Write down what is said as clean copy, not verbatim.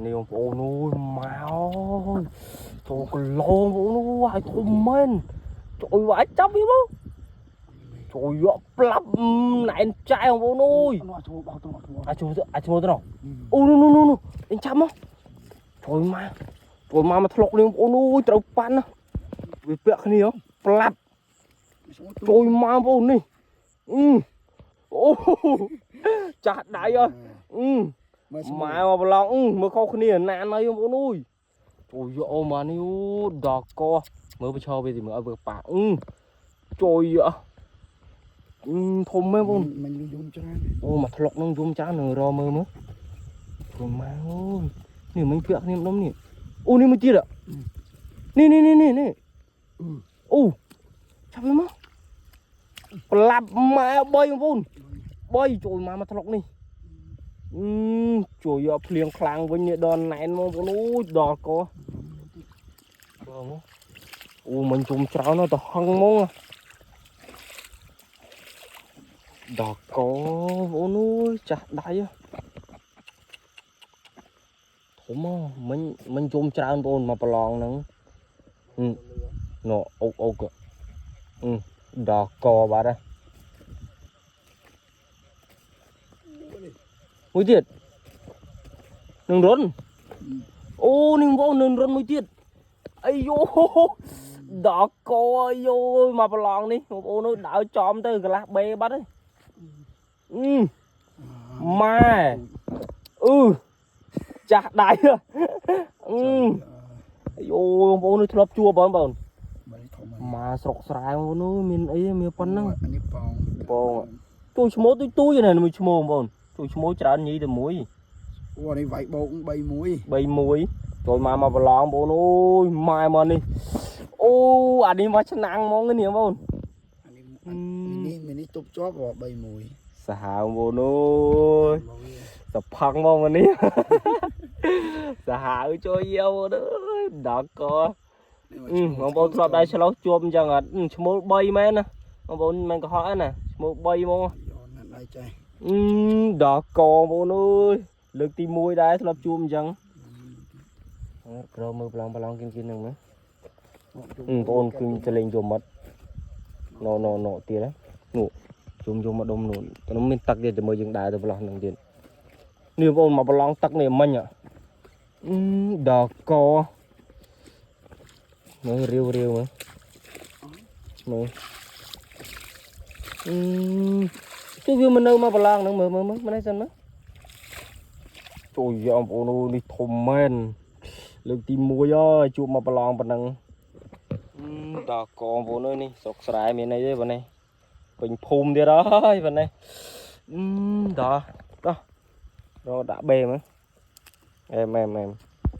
នេះបងប្អូនអើយមកចូលគីឡូបងប្អូនអើយឲ្យធំមែនជួយវាយចាប់វាមកជួយយកប្លាប់ណែនចែបងប្អូនអើយ នោះចូលបោះទៅចូល អាចចូលទៅអាចចូលទៅនោះអូនោះនោះនោះអញចាប់មកជួយមកជួយមកមកធ្លុកនេះបងប្អូនអើយត្រូវប៉ាន់ណាវាពាក់គ្នាប្លាប់ជួយមកបងប្អូននេះអឺអូចាស់ដៃអើយអឺ មើល ម៉ែមកប្រឡងមើលខុសគ្នាណានហើយបងប្អូនអើយជួយយកអូម៉ានេះអូដល់កមើលប្រឈរវាទីមើលឲ្យវាប៉ាអឺជួយយកអឺធំមែនបង មិនយំច្រើន អូមកធ្លុកនឹងយំច្រើននឹងរមើលមើលជួយម៉ែអូយនេះមិញពាក់គ្នាម្ដុំនេះអូនេះមួយទៀតនេះនេះនេះនេះនេះអូចាប់វាមកប្លាប់ម៉ែ3បងប្អូន3ជួយម៉ែមកធ្លុកនេះ អឺជួយយកភ្លៀងខ្លាំងវិញនេះដល់ណែនមកបងអូយដល់កបងអូមិនជុំច្រើនណាស់ទៅហឹងហ្មងដល់កបងអូយចាស់ដៃធំមិញមិញជុំច្រើនបងមកប្រឡងហ្នឹងណអុកអុកដល់កបាត់ហើយមួយទៀត នឹងរុនអូនេះបងប្អូននឹងរុនមួយទៀតអាយូដល់កអាយូមកប្រឡងនេះបងប្អូនអើយដើរចំទៅកន្លះបេបាត់ហើយអឺម៉ែអឺចាស់ដៃអឺអាយូបងប្អូនធ្លាប់ជួបបងប្អូន ធំ មកស្រុកស្រែបងប្អូនអើយមានអីមានប៉ុណ្ណឹង នេះប៉ង បងជួយឈ្មោះទុយទុយណាមួយឈ្មោះបងប្អូនជួយឈ្មោះច្រើនញីតែមួយ អូនេះវាយបោក3 1 3 1ចូលមកមកប្រឡងបងអូយម៉ែមកនេះអូអានេះមកឆ្នាំងហ្មងនេះបង អានេះនេះនេះទប់ជាប់3 1 សាហាវបងអូយសផឹងហ្មងនេះ សាហាវជួយយកបងអើយដល់កបងប្អូនធ្លាប់ដែរឆ្លោះជួបអញ្ចឹងអត់ឈ្មោះ3មែនណាបងប្អូនមិនកុហកណាឈ្មោះ3ហ្មង យកណាស់ដៃចេះ អឺដល់កបងប្អូនអើយលើកទី1ដែរធ្លាប់ជួបអញ្ចឹងក្រមើលប្រឡងប្រឡងគិនគិនហ្នឹងមើល បងប្អូនគឺទៅលេងយំអត់ណណណទៀតណានោះយំយំមកដុំនោះតែនោះមានទឹកទៀតតែមើលយើងដើរទៅប្រឡោះហ្នឹងទៀតនេះបងប្អូនមកប្រឡងទឹកនេះមិញអឺដល់កមើលរាវរាវមើលមើលអឺជួយវាមកនៅមកប្រឡងហ្នឹងមើលមើលមើលមិននេះសិនមើលជួយយកបងប្អូននេះធំមែនលើកទី1ហើយជួបមកប្រឡងប៉ុណ្ណឹង ដល់កងបងប្អូនអើយនេះស្រុកស្រែមានអីទេបងនេះពេញភូមិទៀតហើយបងនេះអឺដល់ដោះរកដាក់បេមើលអែមអែមអែម